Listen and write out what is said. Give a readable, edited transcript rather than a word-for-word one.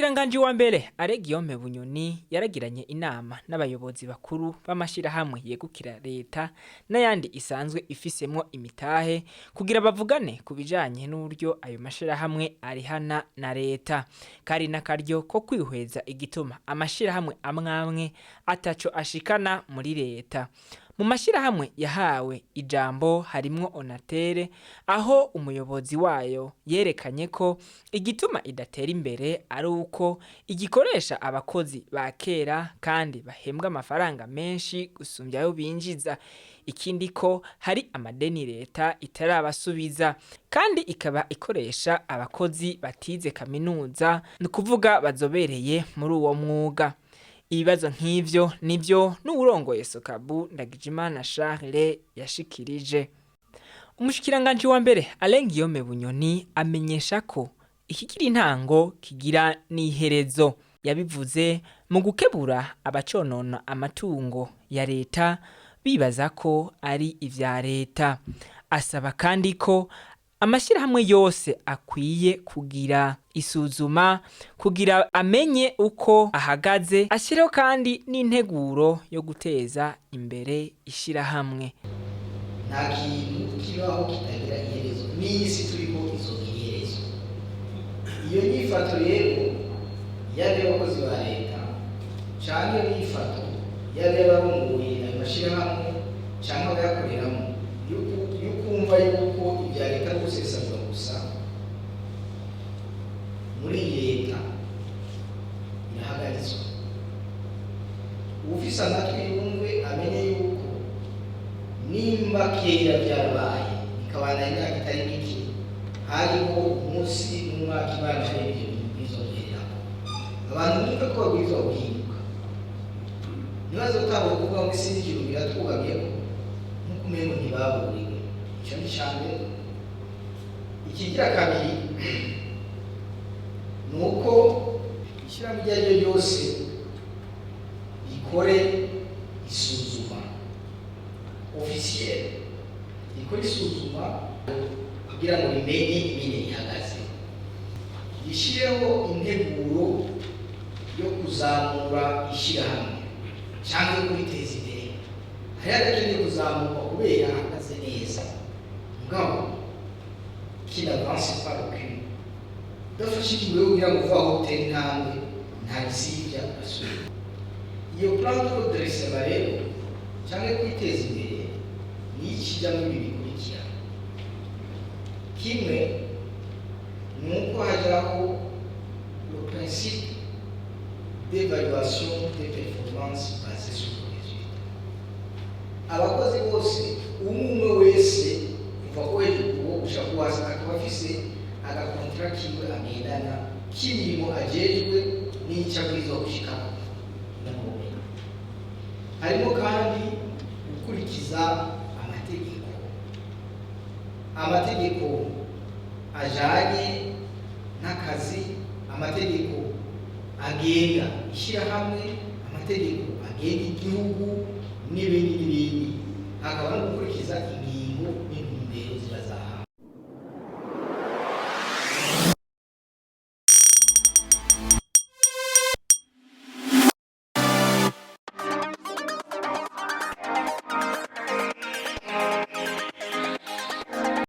Umushikiranganji wa mbere Alain Guillaume Bunyoni yaragiranye inama n'abayobozi bakuru b'amashirahamwe yegukira leta n'ayandi isanzwe ifisemwo imitahe kugira bavugane ku bijanye n'uburyo ayo mashirahamwe arihana na leta. Kari n'akaryo ko kwihweza igituma amashirahamwe amwamwe ataco ashikana muri leta. Mu mashirahamwe yahawe ijambo harimwo Onatere, aho umuyobozi wayo yerekanye ko igituma idatera imbere ari uko igikoresha abakozi ba kera kandi bahembwa amafaranga menshi gusumbya ayo binjiza. Ikindi ko hari amadeni leta itarabasubiza, kandi ikaba ikoresha abakozi batize kaminuza, ni ukuvuga bazobereye muri uwo mwuga. Ibibazo nk'ivyo nivyo n'uwurongoye Sokabu Ndagijimana Charles yashikirije. Umushikiranganji wa mbere Alain Guillaume Bunyoni amenyesha ko ikigira intango kigira n'iherezo. Yabivuze mu gukebura abaconona amatungo ya leta bibaza ko ari ivya leta. Asaba kandi ko amashyirahamwe yose akwiye kugira isuzuma kugira amenye uko ahagaze, ashyireho kandi n'integuro yo guteza imbere ishyirahamwe. Nta kintu kibaho kitagira iherezo, n'isi turiko izogira iherezo. Iyo nyifato rero, yaba iy'abakozi ba leta canke iyo nyifato yaba iy'abarongoye ayo mashirahamwe canke abayakoreramo, y'ukumva yuko ibya leta ari ugusesagura gusa, muri iyi leta irahagaritswe. Uwufise amatwi yumve, amenye yuko nimba kera byarabaye bikabandanya imyaka itari mike, hariho umunsi n'umwaka Imana hari ibyo bintu bizongererako. Abantu bumve ko babwirizwa guhinduka, ntibazotangure kuvuga ngo isi n'ijuru biratwugamyeko, nk'uko umengo ntibaburiwe. Ico ni ica mbere. Ikigira kabiri ni uko ishyirahamwe iryo ari ryo ryose rikore isuzuma officiel, rikore isuzuma kugira ngo rimenye ingene rihagaze, rishireho integuro yo kuzamura ishyirahamwe cyangwa kuriteza imbere. Hariho adakeneye kuzamurwa kubera ahagaze neza, mugabo qui n'avance pas recule. Udafashe ingingo yo kugira ngo uve aho utera intambwe, nta gisibya, urasubira. Iyo plan de redressement rero cyangwa kwiteza imbere niyo ikijyamo ibi bikurikira: kimwe ni uko hajyaho le principe d'évaluation des performances basée sur le résultat. Abakozi bose, umwe umwe wese, kuva ku hejuru gushika ku hasi, akaba afise agakontara kiwe agendana k'imirimo ajejwe n'icyo abwirizwa gushikako n'ubumenyi. Harimo kandi gukurikiza amategeko, amategeko ajanye n'akazi, amategeko agenga ishyirahamwe, amategeko agenga igihugu, n'ibindi n'ibindi. Hakaba no gukurikiza ingingo n'intumbero ziba zahawe.